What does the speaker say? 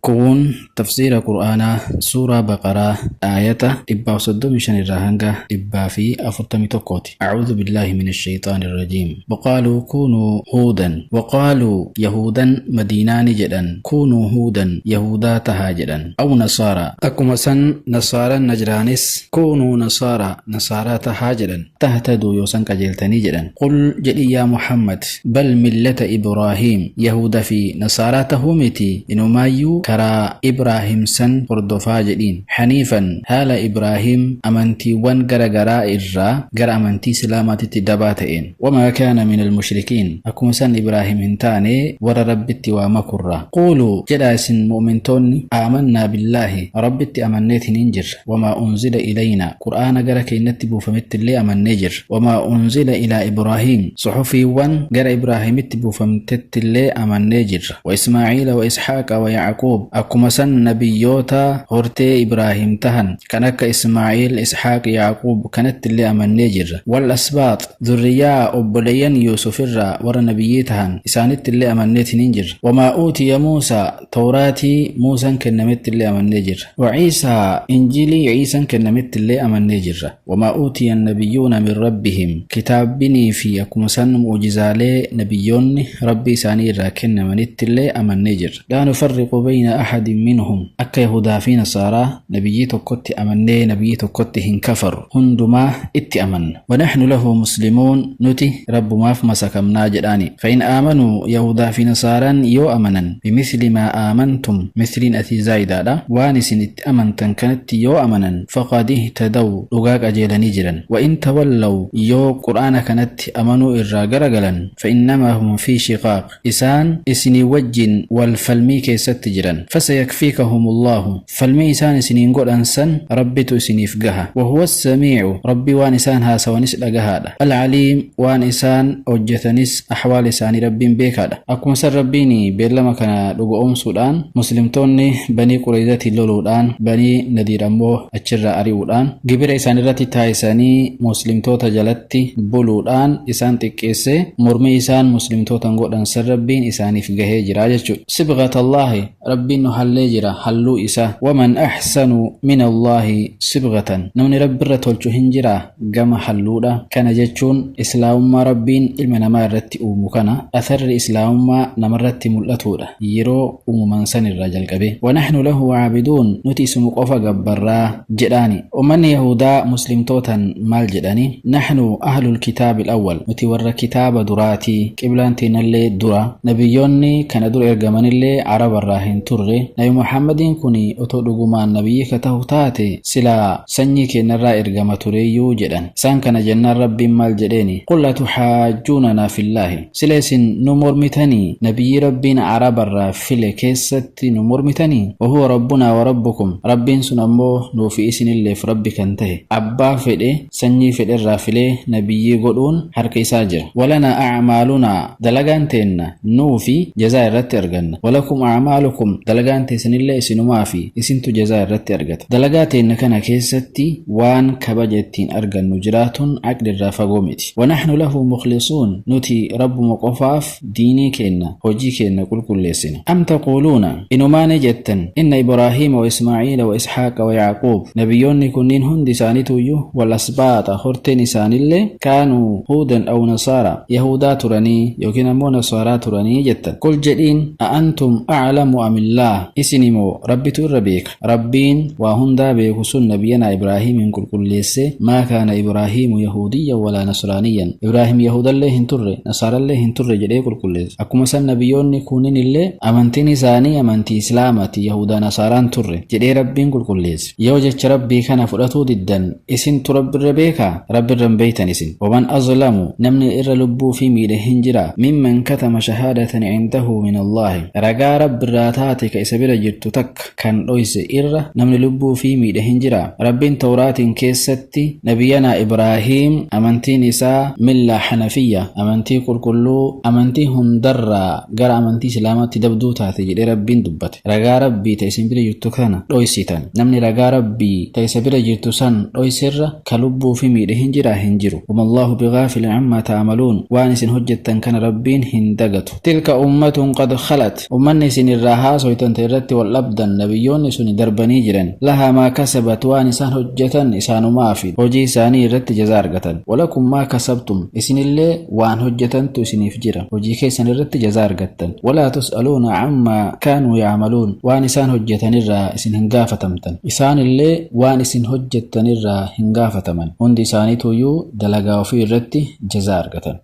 Kun tafsiira Qur'aanaa Suuraa Baqaraa aayata 135 irraa hanga 141ti. A'uudhu billaahi mina shayxaani rajiim. Waqaaluu kuunuu huudan. Waqaaluu Yahuudan Madiinaa ni jedhan. Kuunuu huudan Yahuudaa tahaa jedhan. Aw Nasaaraa. Akkuma san Nasaaran Najraanis kuunuu Nasaaraa Nasaaraa tahaa jedhan. Tahtaduu yoo san qajeeltanii jedhan. Qul jedhi yaa Muhammad bal millata Ibraahiim Yahuuda fi Nasaaraa tahuu miti inumaayyuu karaa Ibraahiim san hordofaa jedhiin. Haniifan haala Ibraahiim amantiiwwan gara garaa irraa gara amantii Islaamaatitti dabaa ta'een. Wamaa kaana minal mushrikiin akkuma san Ibraahiim hin taane warra Rabbitti waa makurraa. Quuluu jedhaa isin mu'mintoonni aamannaa billaahi Rabbitti amanneetiniin jirra. Wamaa unzila ilaynaa, Qur'aana gara keennatti buufamettillee amannee jirra. Wamaa unzila ilaa Ibraahiim, suhufiiwwan gara Ibraahiimitti buufamtettillee amannee jirra. Wa Ismaa'iila wa Ishaaqa wa Ya'quub, akkuma san nabiyyoota hortee Ibraahiim tahan kan akka Ismaa'iil, Ishaaq, Ya'quub kanattillee amannee jirra. Wal asbaax, Zurriyyaa obboleeyyan Yuusuf irraa warra nabiyyii tahan isaanittillee amanneetiniin jirra. Wamaa uutiya Muusaa, Tawraatii Muusan kennamettillee amannee jirra. Wa Ciisaa, Injiilii Ciisan kennamettillee amannee jirra. Wamaa uutiya nabiyyuuna min rabbihim, kitaabbinii fi akkuma san mu'ujizaalee nabiyyoonni Rabbii isaanii irraa kennamanittillee amannee jirra. Laa nufarriqu bayna ahadin minhum, akka Yahudaa fi Nasaaraa nabiyyii tokkotti amannee nabiyyii tokkotti hin kafarru, hundumaa itti amanna. Wanaxnu lahu muslimuun nuti Rabbumaaf masakamnaa jedhaani. Fa'in aamanuu Yahudaa fi Nasaaraan yoo amanan bimithli maa aamantum mithliin asii zaayidaadha waan isin itti amantan kanatti yoo amanan faqad ihtadaw dhugaa qajeelanii jiran. Wa'in tawallaw yoo Qur'aana kanatti amanuu irraa garagalan fa'innamaa hum fii shiqaaq Isaan isinii wajjin wal falmii keessatti jiran. Fasayakfiikahumullaahu, Falmii isaan isiniin godhan san Rabbitu isiniif gaha. Wahuwassamii'u, Rabbi waan isaan haasawanis dhagahaadha. Al-aliim, waan isaan hojjatanis ahwaala isaanii Rabbiin beekaadha. Akkuma san Rabbiin beellama kana dhuga'oomsuudhaan Muslimtoonni Banii Qurayzatiin loluudhaan Banii Nadiir ammoo achirraa ari'uudhaan gibira isaanirratti taasisanii Muslimtoota jalatti buluudhaan isaan xiqqeessee mormii isaan muslimtootan godhan san Rabbiin isaaniif gahee jira jechuudha. Sibghatallaahi Rabbiin nu hallee jira halluu isaa. Waman ahsanu minallaahi sibghatan namni Rabbirra tolchu hin jiraa gama halluudha. Kana jechuun islaamummaa Rabbiin ilma namaa irratti uumu kana atharri islaamummaa namarratti mul'atuudha yeroo uumaman sanirraa jalqabee. Wanaxnu lahu aabiduun nuti isuma qofa gabbarraa. Jedhaani. Ummanni Yahuudaa Muslimtootan maal jedhani? Naxnu ahlul kitaabil awwal, nuti warra kitaaba duraati, qiblaan teennallee dura, nabiyyoonni kana dura ergamanillee Arabarraa hin turre, Nabi Muhammadiin kuni otoo dhugumaan nabiyyii ka tahu taate silaa sanyii keennarraa ergama tureeyyuu jedhan. Isaan kana jennaan Rabbiin maal jedheeni? Qul atuhaajjuunanaa fillaahi, sila isin nu mormitanii nabiyyii Rabbiin Arabarraa file keessatti nu mormitanii? Wa huwa Rabbunaa wa Rabbukum, Rabbiin sun ammoo nuufi isinilleef Rabbi kan tahe, abbaa fedhe sanyii fedherraa filee nabiyyii godhuun harka isaa jira. Walanaa a'maalunaa, dalagaan teenna nuufi jazaa irratti arganna. Walakum a'maalukum, dalagaan teessanillee isinumaafi isintu jazaa irratti argata. Dalagaa teenna kana keessatti waan kabaja ittiin argannu jiraatuun aqlirraa fagoo miti. Wanaxnu lahu mukhlisuun, nuti Rabbuma qofaaf diinii keenna, hojii keenna qulqulleessina. Am taquuluuna, inumaa ni jettan, inna Ibraahiima wa Ismaa'iila wa Ishaaqa wa Ya'quub, nabiyyoonni kunniin hundi isaaniituyyuu, wal asbaaxa, horteen isaanillee, kaanuu huudan aw nasaara, yahuudaa turanii yookiin ammoo nasaaraa turanii jettan. Qul jedhiin, a antum a'lamu amillaah, isini moo Rabbitu irra beeka? Rabbiin waa hundaa beeku sun nabiyyanaa Ibraahiimiin qulqulleessee, maa kaana Ibraahiimu yahuudiyyan walaa nasraaniyyan, Ibraahim yahuudallee hin turre, nasaarallee hin turre jedhee qulqulleesse. Akkuma san nabiyyoonni kuuninillee amantiin isaanii amantii Islaamati, yahuudaa nasaaraan turre jedhee Rabbiin qulqulleesse. Yoo jecha Rabbii kana fudhatuu diddan isintu Rabbirra beekaa? Rabbirra hin beeytan isin. Waman azlamu namni irra lubbuu ufii miidhe hin jiraa mimman katama shahaadatan indahu minallaahi ragaa Rabbirraa taate ka isa bira jirtu takka kan dhoyse irra namni lubbuu ufii miidhe hin jiraa? Rabbiin Tawraatiin keessatti nabiyyanaa Ibraahiim amantiin isaa millaa hanafiyya amantii qulqulluu amantii hundarraa gara amantii Islaamaatti dabduu taate jedhee Rabbiin dubbate. Ragaa Rabbii ta isin bira jirtu kana dhoysitan. Namni ragaa Rabbii ta isa bira jirtu san dhoyserra ka lubbuu ufii miidhe hin jiraa? Hin jiru. Wamallaahu bighaafilin ammaa ta'amaluun waan isin hojjattan kana Rabbiin hin dagatu. Tilka ummatun qad khalat ummanni isin irraa haasoytan haasoytan ta irratti wal dhabdan, nabiyyoonni suni darbanii jiran. Lahaa maa kasabat, waan isaan hojjatan isaanumaafi, hojii isaanii irratti jazaa argatan. Walakum maa kasabtum, isinillee waan hojjatantu isiniif jira, hojii keessan irratti jazaa argattan. Walaa tus'aluuna ammaa kaanuu ya'maluun, waan isaan hojjatan irraa isin hin gaafatamtan, isaanillee waan isin hojjattan irraa hin gaafataman. Hundi isaaniituuyyuu dalagaa ofii irratti jazaa argatan.